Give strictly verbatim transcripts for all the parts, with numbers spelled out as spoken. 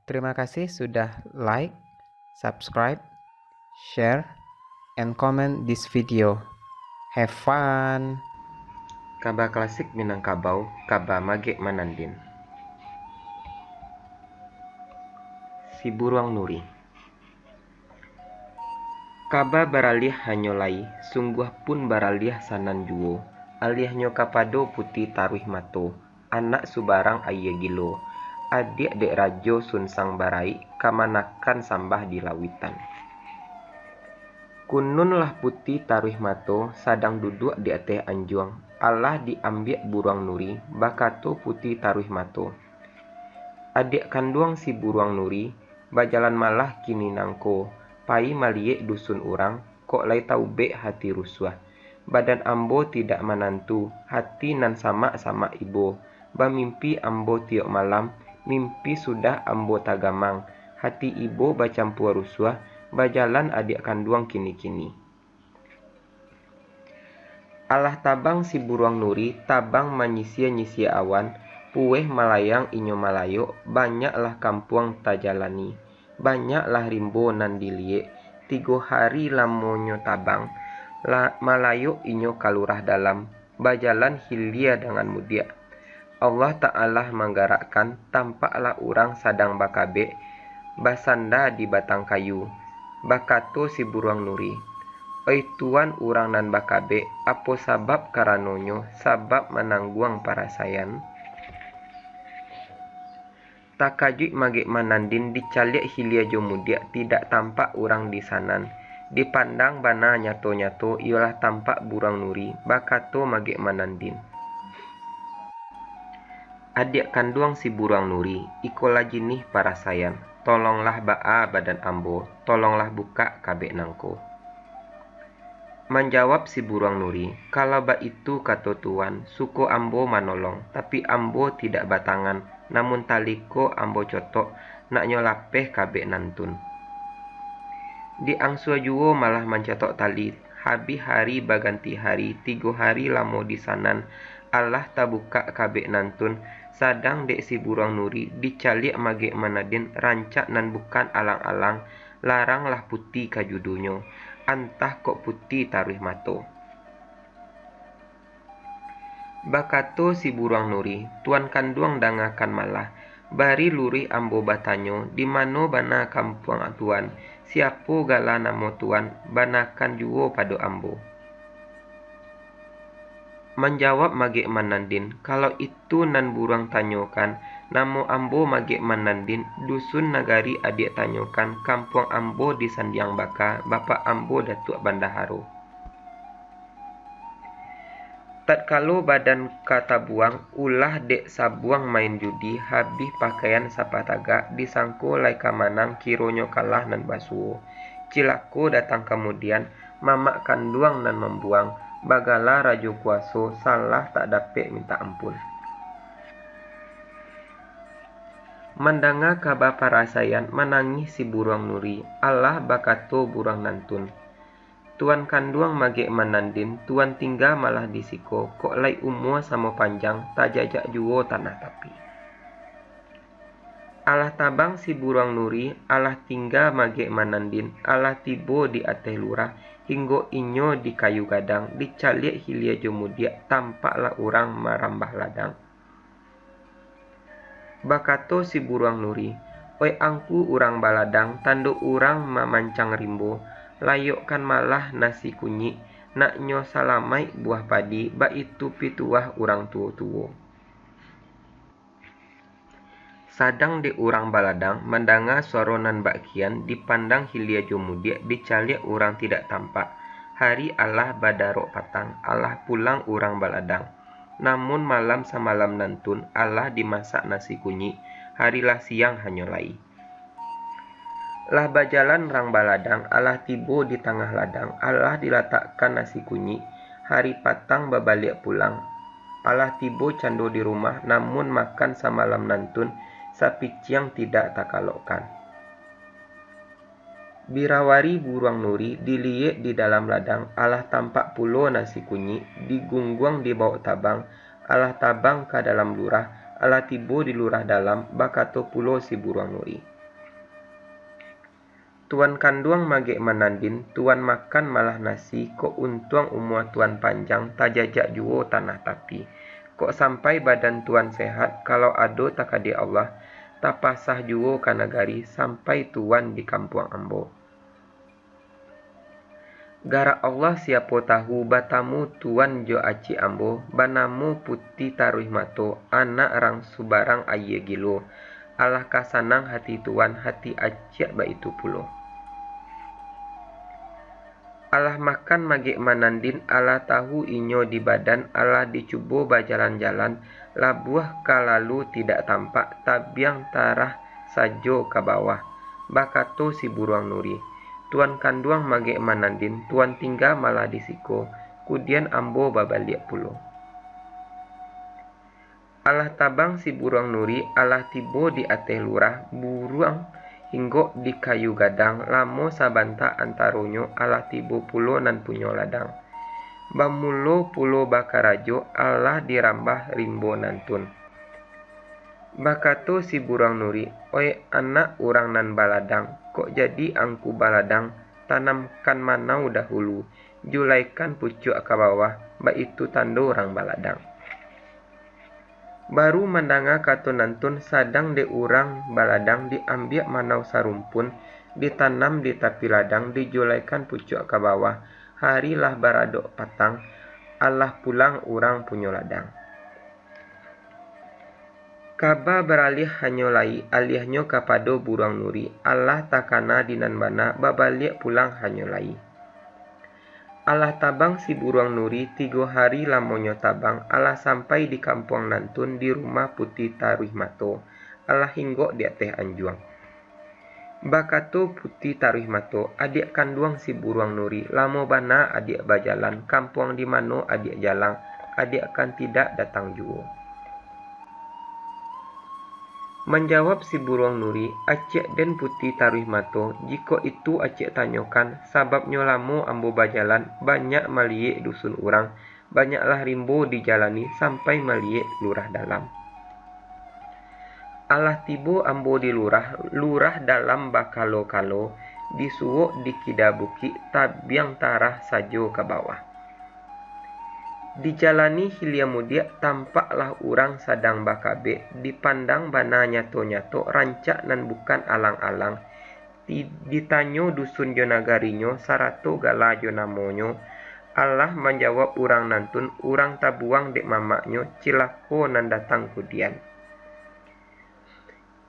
Terima kasih sudah like, subscribe, share, and comment this video. Have fun! Kaba klasik Minangkabau, kaba Magek Manandin. Si Buruang Nuri. Kaba baraliah hanyo lai, sungguah pun baraliah sanan juwo, aliahnyo kapado Puti Taruih Mato, anak subarang Aia Gilo, adiak dek Rajo Sunsang Baraik, kamanakan sambah di lauitan. Kununlah Puti Taruih Mato sadang duduak di ateh anjuang, alah diambiak Buruang Nuri, bakato Puti Taruih Mato, "Adiak kanduang si Buruang Nuri, bajalan malah kini nangko, payi maliyek dusun urang, kok lai taubek hati rusuah. Badan ambo tidak manantu, hati nan samak-samak ibo. Bamimpi ambo tiok malam, mimpi sudah ambo tagamang, hati ibo bacampua rusuah, bajalan adiak kanduang kini-kini." Alah tabang si Buruang Nuri, tabang manyisia-nyisia awan, puweh malayang inyo malayok, banyaklah kampuang tajalani, banyaklah rimbo nan diliyek, tigo hari lamonyo tabang, la-, malayok inyo ka lurah dalam, bajalan hilia dangan mudiak. Allah Ta'ala manggarakkan, tampaklah urang sadang bakabek, basanda di batang kayu. Bakato si Buruang Nuri, "Oi Tuan urang nan bakabek, apo sabab karanonyo, sabab manangguang parasaian?" Takajuik Magek Manandin dicaliak hilia jo mudiak, tidak tampak urang di sanan. Dipandang bana nyato-nyato, iyolah tampak Buruang Nuri, bakato Magek Manandin, "Adiak kanduang si Buruang Nuri, ikolah jinih parasaian. Tolonglah baa badan ambo, tolonglah bukak kabek nangko." Manjawab si Buruang Nuri, "Kalau baitu kato Tuan, suko ambo manolong, tapi ambo tidak batangan, namun tali ko ambo cotok, naknyo lapeh kabek nantun." Diangsua juwo malah mancotok tali, habih hari baganti hari, tigo hari lamo di sanan, alah tabukak kabek nantun, sadang dek si Buruang Nuri dicaliak Magek Manandin rancak nan bukan alang-alang, laranglah puti ka judunyo, antah kok puti taruih mato. Bakato si Buruang Nuri, "Tuan kanduang dangakan malah, bari luruih ambo batanyo, di mano bana kampuang Tuan, siapo gala namo Tuan, banakan juwo pado ambo." Manjawab Magek Manandin, "Kalau itu nan Buruang tanyokan, namo ambo Magek Manandin, dusun nagari adiak tanyokan, kampuang ambo di Sandiang Baka, bapak ambo Datuak Bandaharo." Tatkalo badan ka tabuang, ulah dek sabuang main judi, habih pakaian sapatagak, disangko lai ka manang, kironyo kalah nan basuwo. Cilako datang kamudian, mamak kanduang nan mambuang, bagala rajo kuwaso, salah tak dapek mintak ampun. Mandanga kaba parasaian, manangih si Buruang Nuri, alah bakato Buruang Nantun, "Tuan kanduang Magek Manandin, Tuan tingga malah di siko, kok lai umua samo panjang, tajajak juwo tanah tapi." Alah tabang si Buruang Nuri, alah tingga Magek Manandin, alah tibo di ateh lurah, hinggo inyo di kayu gadang, dicaliak hilia jo mudiak, tampaklah urang marambah ladang. Bakato si Buruang Nuri, "Oi angku urang baladang, tando urang mamancang rimbo, layokkan malah nasi kunyik, naknyo salamaik buah padi, baitu pituah urang tuwo-tuwo." Sadang dek urang baladang mandanga suaro nan bak kian, dipandang hilia jo mudiak, dicaliak urang tidak tampak. Hari alah badarok patang, alah pulang urang baladang. Namun malam samalam nantun, alah dimasak nasi kunyik, hari lah siang hanyo lai. Lah bajalan rang baladang, alah tibo di tangah ladang, alah dilatakkan nasi kunyik, hari patang babaliak pulang. Alah tibo cando di rumah, namun makan samalam nantun, sapiciang tidak takalokkan. Birawari Buruang Nuri diliek di dalam ladang, alah tampak pulo nasi kunyik, digungguang dibawok tabang, alah tabang ka dalam lurah, alah tibo di lurah dalam, bakato pulo si Buruang Nuri, Tuan kanduang Magek Manandin, tuan makan malah nasi, kok untuang umua tuan panjang, tajajak juo tanah tapi. Kok sampai badan tuan sehat, kalau ado takadek Allah, tapasah juo ka nagari, sampai tuan di kampuang ambo. Garak Allah siapo tahu, batamu tuan jo aciak ambo, banamo Puti Taruih Mato, anak rang subarang ayie gilo. Alah ka sanang hati tuan, hati aciak baitu pulo. Alah makan Magek Manandin, alah tahu inyo di badan, alah dicubo bajalan-jalan, labuah ka lalu tidak tampak, tabiang tarah sajo ka bawah. Bakato si Buruang Nuri, "Tuan kanduang Magek Manandin, tuan tingga malah di siko, kudian ambo babaliak pulo." Alah tabang si Buruang Nuri, alah tibo di ateh lurah, buruang hinggok di kayu gadang, lamo sabanta antaronyo, alah tibo pulo nan punyo ladang. Bamulo pulo bakarajo, alah dirambah rimbo nantun. Bakato si Buruang Nuri, "Oih anak urang nan baladang, kok jadi angku baladang, tanamkan manau dahulu, julaikan pucuak ka bawah, baitu tando urang baladang." Baru mandanga kato nantun, sadang dek urang baladang diambiak manau sarumpun, ditanam di tapi ladang, dijulaikan pucuak ka bawah, hari lah baradok patang, alah pulang urang punyo ladang. Kaba baraliah hanyo lai, aliahnyo kapado Buruang Nuri, alah takana di nan bana, babaliak pulang hanyo lai. Alah tabang si Buruang Nuri, tigo hari lamonyo tabang, alah sampai di kampuang nantun, di rumah Puti Taruih Mato, alah hinggok di ateh anjuang. Bakato Puti Taruih Mato, "Adiak kanduang si Buruang Nuri, lamo bana adiak bajalan, kampuang di mano adiak jalang, adiak kan tidak datang juo." Manjawab si Buruang Nuri, "Aciak den Puti Taruih Mato, jikok itu aciak tanyokan, sababnyo lamo ambo bajalan, banyak maliyek dusun urang, banyaklah rimbo dijalani, sampai maliyek lurah dalam. Alah tibo ambo di lurah, lurah dalam bakalo-kalo, disuwok di kida bukik, tabiang tarah sajo ka bawah. Dijalani hilia mudiak, tampaklah urang sadang bakabek, dipandang bana nyato-nyato, rancak nan bukan alang-alang. Di-, ditanyo dusun jo nagarinyo, sarato gala jo namonyo, alah manjawab urang nantun, urang tabuang dek mamaknyo, cilako nan datang kudian.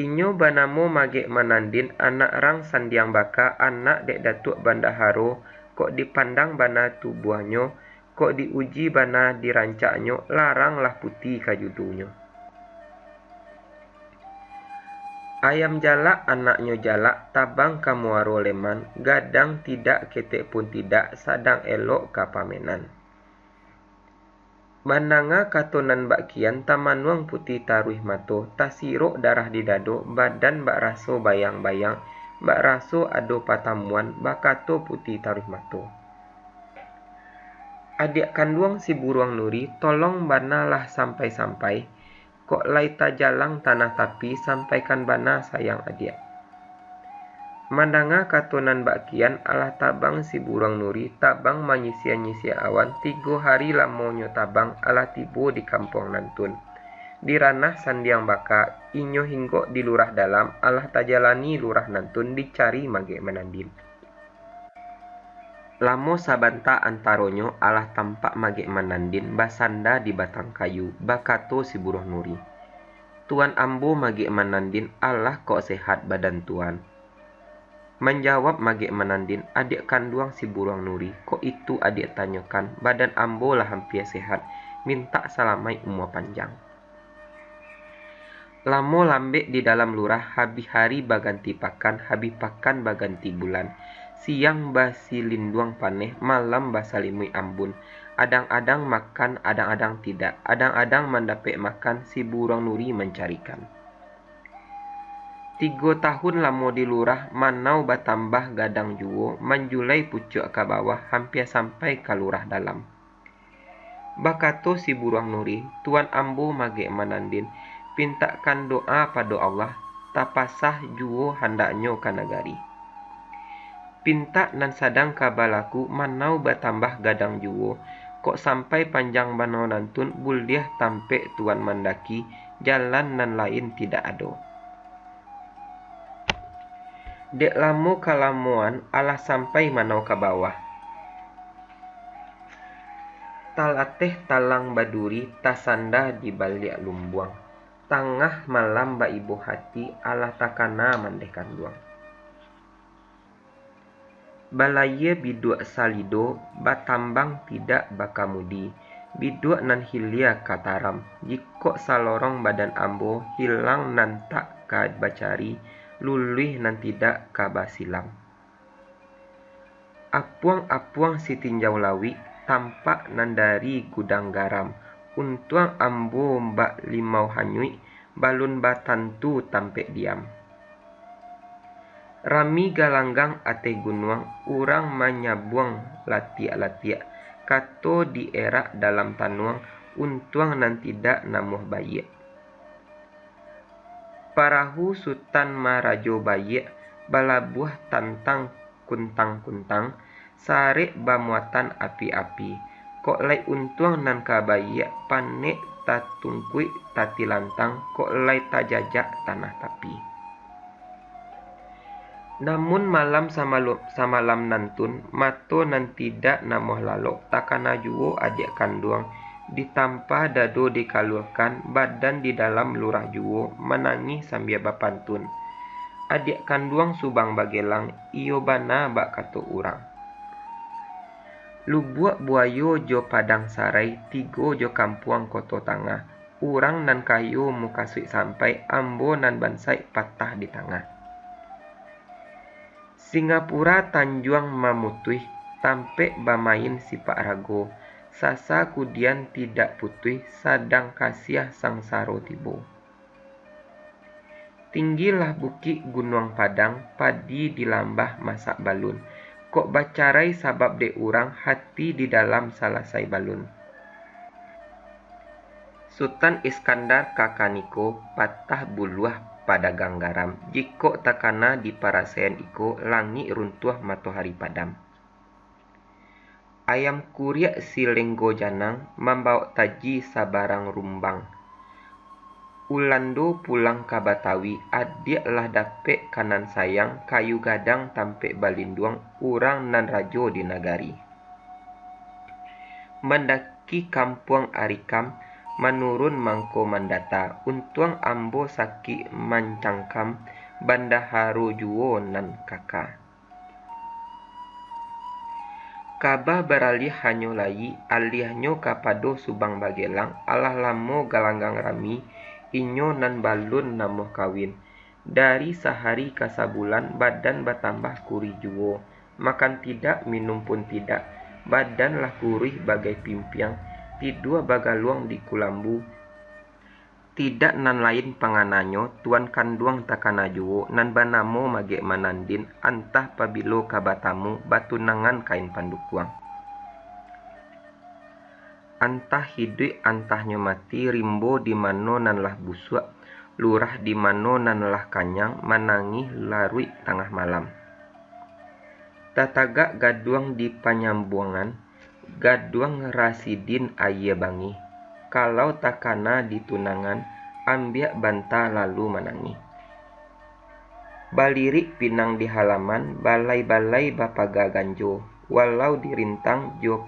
Inyo banamo Magek Manandin, anak rang Sandiang Baka, anak dek Datuak Bandaharo, kok dipandang bana tubuahnyo, kok diuji bana dirancaknyo, larang lah puti ka judunyo. Ayam jalak, anaknyo jalak, tabang ka muaro leman, gadang tidak, ketek pun tidak, sadang elok ka pamenan." Mandanga kato nan bak kian, tamanuang Puti Taruih Mato, tasirok darah di dado, badan bak raso bayang-bayang, bak raso ado patamuan, bakato Puti Taruih Mato, "Adiak kanduang si Buruang Nuri, tolong bana lah sampai-sampai, kok lai tajalang tanah tapi, sampaikan bana sayang adiak." Mandanga kato nan bak kian, alah tabang si Buruang Nuri, tabang manyisia-nyisia awan, tigo hari lamonyo tabang, alah tibo di kampuang nantun, di ranah Sandiang Baka, inyo hinggok di lurah dalam, alah tajalani lurah nantun, dicari Magek Manandin. Lamo sabanta antaronyo, alah tampak Magek Manandin basanda di batang kayu, bakato si Buruang Nuri, "Tuan ambo Magek Manandin, alah kok sehat badan tuan?" Manjawab Magek Manandin, "Adiak kanduang si Buruang Nuri, kok itu adiak tanyokan, badan ambo lah ampia sehat, mintak salamaik umua panjang." Lamo lambek di dalam lurah, habih hari baganti pakan, habih pakan baganti bulan. Siang basilinduang paneh, malam basalimuik ambun. Adang-adang makan, adang-adang tidak. Adang-adang mandapek makan, si Buruang Nuri mancarikan. Tigo tahun lamo di lurah, manau batambah gadang juo, manjulai pucuak ka bawah, hampia sampai ka lurah dalam. Bakato si Buruang Nuri, "Tuan ambo Magek Manandin, pintakkan doa pado Allah, tapasah juo handaknyo ka nagari." Pintak nan sadang ka balaku, manau batambah gadang juo. Kok sampai panjang banau nantun, buliah tampek tuan mandaki, jalan nan lain tidak ado. Dek lamo kalamoan, alah sampai manau ka bawah. Talateh talang baduri, tasanda di baliak lumbuang. Tangah malam baibo hati, alah takana mandeh kanduang. Balayia biduak salido, batambang tidak bakamudi. Biduak nan hilia ka taram, jikok salorong badan ambo, hilang nan tak ka bacari, luluih nan tidak ka basilang. Apuang-apuang sitinjau lawik, tampak nan dari gudang garam, untuang ambo bak limau hanyuik, balun batantu tampek diam. Rami galanggang ateh gunuang, urang manyabuang latiak-latiak, kato dierak dalam tanuang, untuang nan tidak namuah baiak. Parahu Sutan Marajo Baiak balabuah tantang kuntang-kuntang, sarek bamuatan api-api. Kok lai untuang nan ka baiak, panek tatungkuik tatilantang, kok lai tajajak tanah tapi. Namun malam samalu-, samalam nantun, mato nan tidak namuah lalok, takana juo adiak kanduang, ditampa dado dikaluakan, badan di dalam lurah juo, manangih sambia bapantun. Adiak kanduang Subang Bagelang, iyo bana bak kato urang. Lubuak Buayo jo Padang Sarai, tigo jo kampuang Koto Tangah, urang nan kayo mukasuik sampai, ambo nan bansaik patah di tangah. Singapura Tanjuang Mamutuih, tampek bamain sipak rago, sasa kudian tidak putuih, sadang kasiah sangsaro tibo. Tinggilah bukik Gunuang Padang, padi di lambah masak balun. Kok bacarai sabab dek urang, hati di dalam salasai balun. Sutan Iskandar kakaniko, patah buluah padagang garam. Jikok takana di parasaian iko, langik runtuah, matohari padam. Ayam kuriak si Lenggo Janang, mambawok taji sabarang rumbang. Ulando pulang ka Batawi, adiak lah dapek ka nan sayang, kayu gadang tampek balinduang, urang nan rajo di nagari. Mandaki kampuang Arikam, manurun mangko mandata, untuang ambo sakik mancangkam, bandaharo juo nan kaka. Kaba baraliah hanyo lai, aliahnyo kapado Subang Bagelang, alah lamo galanggang rami, inyo nan balun namuah kawin. Dari sahari ka sabulan, badan batambah kuruih juo, makan tidak, minum pun tidak, badan lah kuruih bagai pimpiang, tidua bagaluang di kulambu. Tidak nan lain pangananyo, tuan kanduang takana juo, nan banamo Magek Manandin, antah pabilo ka batamu, batunangan kain pandukuang. Antah hiduik, antahnyo mati, rimbo di mano nan lah busuak, lurah di mano nan lah kanyang, manangih laruik tangah malam. Tatagak gaduang di panyambuangan, gaduang Rasidin ayie bangih. Kalau takana di tunangan, ambiak banta lalu manangih. Balirik pinang di halaman, balai-balai bapaga ganjo, walau dirintang jo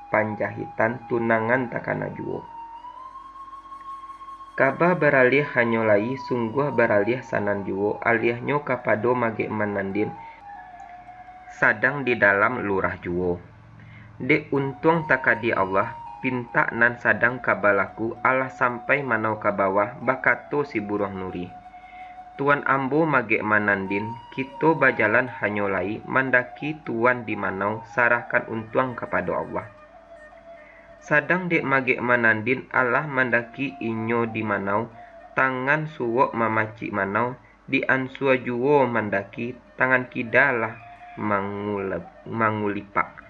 panjahitan, tunangan takana juo. Kaba baraliah hanyo lai, sungguah baraliah sanan juo, aliahnyo kapado Magek Manandin, sadang di dalam lurah juo. Dek untuang takadi Allah, pintak nan sadang ka balaku, alah sampai manau ka bawah, bakato si Buruang Nuri. Tuan ambo Magek Manandin, kito bajalan hanyo lai, mandaki tuan di manau, sarahkan untuang kapado Allah. Sadang dek Magek Manandin alah mandaki inyo di manau, tangan suok mamacik manau, di ansua juo mandaki, tangan kida lah mangule-, mangulipak.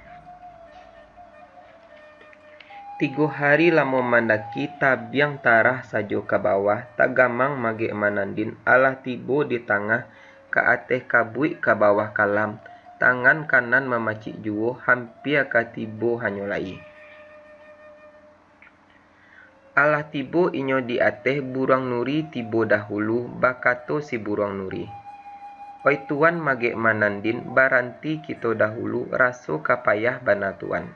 Tigo hari lamo mandaki, tabiang tarah sajo ka bawah, tagamang Magek Manandin, alah tibo di tangah, ka ateh kabuik ka bawah kalam, tangan kanan mamacik juo, hampia ka tibo hanyo lai. Alah tibo inyo di ateh, buruang nuri tibo dahulu, bakato si buruang nuri, "Oi Tuan Magek Manandin, baranti kito dahulu, raso ka payah bana Tuan."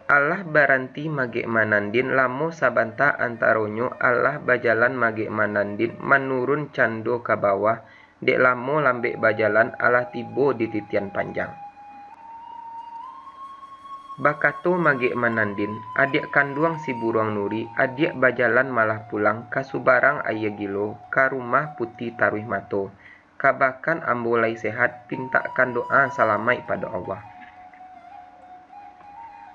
Alah baranti Magek Manandin, lamo sabanta antaronyo alah bajalan Magek Manandin manurun cando ka bawah, dek lamo lambek bajalan alah tibo di titian panjang. Bakato Magek Manandin, "Adiak kanduang si buruang nuri, adiak bajalan malah pulang ka subarang aia gilo, ka rumah Puti Taruih Mato. Kabakan ambo lai sehat, pintakkan doa salamaik pado Allah."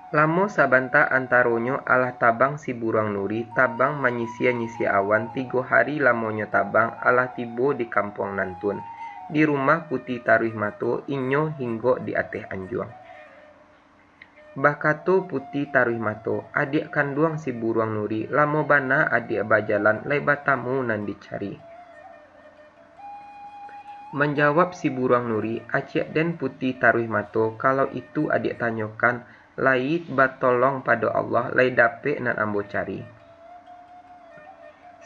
Lamo sabanta antaronyo alah tabang si buruang nuri, tabang manyisia-nyisia awan, tigo hari lamonyo tabang, alah tibo di kampuang Nantun, di rumah Puti Taruih Mato, inyo hinggok di ateh anjuang. Bakato Puti Taruih Mato, "Adiak kanduang si buruang nuri, lamo bana adiak bajalan, lai batamu nan dicari." Manjawab si buruang nuri, "Aciak den Puti Taruih Mato, kalau itu adiak tanyokan, lai batolong pado Allah, lai dapek nan ambo cari."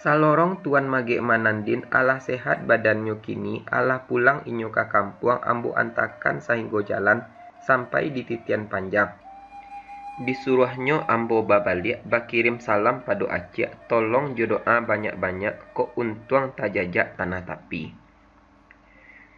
Salorong Tuan Magek Manandin alah sehat badannyo kini, alah pulang inyo ka kampuang, ambo antakan sahinggo jalan sampai di titian panjang. Disuruahnyo ambo babaliak, bakirim salam pado aciak, tolong jo doa banyak-banyak, kok untuang tajajak tanah tapi.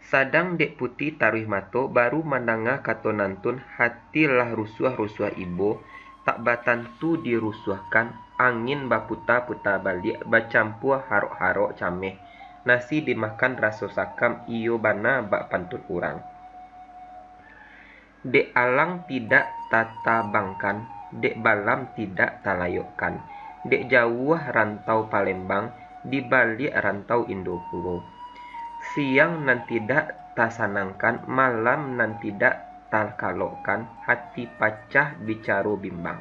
Sadang dek Puti Taruih Mato baru mandanga kato Nantun, hati lah rusuah-rusuah ibo, tak batantu dirusuahkan, angin baputa-puta baliak, bacampua harok-harok cameh, nasi dimakan raso sakam, iyo bana bak pantun urang. Dek alang tidak tatabangkan, dek balam tidak talayokkan, dek jauah rantau Palembang, di baliak rantau Indopuro. Siang nan tidak tasanangkan, malam nan tidak takalokkan, hati pacah bicaro bimbang.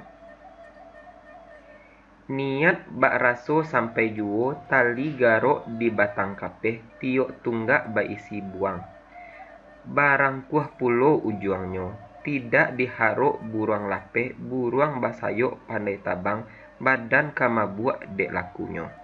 Niat bak raso sampai juo, tali garok di batang kapeh, tiok tunggak baisi buang. Barangkuah pulo ujuangnyo, tidak diharok buruang lapeh, buruang basayok pandai tabang, badan ka mabuak dek lakunyo.